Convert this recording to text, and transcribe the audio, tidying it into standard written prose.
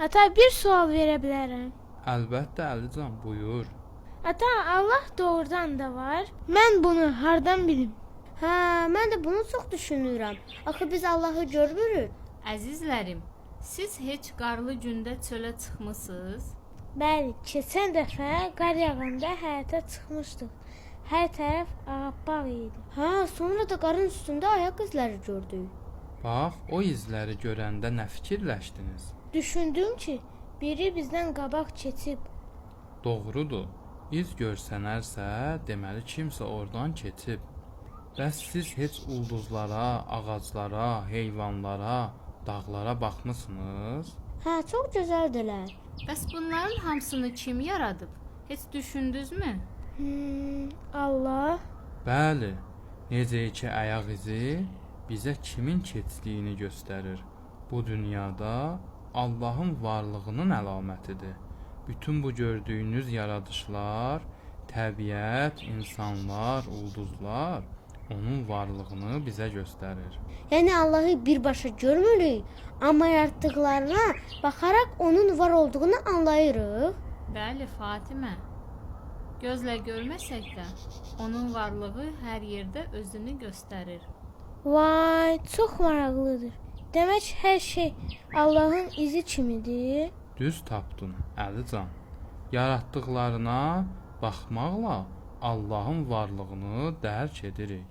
Ata, bir sual verə bilərəm? Əlbəttə Əlican, buyur. Ata, Allah doğrudan da var. Mən bunu hardan bilim? Hə, mən də bunu çox düşünürəm. Axı biz Allahı görmürük. Əzizlərim, siz heç qarlı gündə çölə çıxmısınız? Bəli, keçən dəfə qar yağanda həyətə çıxmışdıq. Hər tərəf ağappaq idi. Hə, sonra da qarın üstündə ayaq izləri gördük. Bax, o izləri görəndə nə fikirləşdiniz? Düşündüm ki, biri bizdən qabaq keçib. Doğrudur. İz görsənərsə, deməli kimsə ordan keçib. Bəs siz heç ulduzlara, ağaclara, heyvanlara, dağlara baxmısınız? Hə, çox gözəldirlər. Bəs bunların hamısını kim yaradıb? Heç düşündünüzmü? Allah. Bəli, necə ki ayaq izi bizə kimin keçdiyini göstərir. Bu dünyada Allahın varlığının əlamətidir. Bütün bu gördüyünüz yaradışlar, təbiət, insanlar, ulduzlar onun varlığını bizə göstərir. Yəni Allahı birbaşa görmürük, amma yaratdıqlarına baxaraq onun var olduğunu anlayırıq. Bəli, Fatimə. Gözlə görməsək də onun varlığı hər yerdə özünü göstərir. Vay, çox maraqlıdır. Demək hər şey Allahın izi kimidir. Düz tapdın, Əlican. Yaratdıqlarına baxmaqla Allahın varlığını dərk edirik.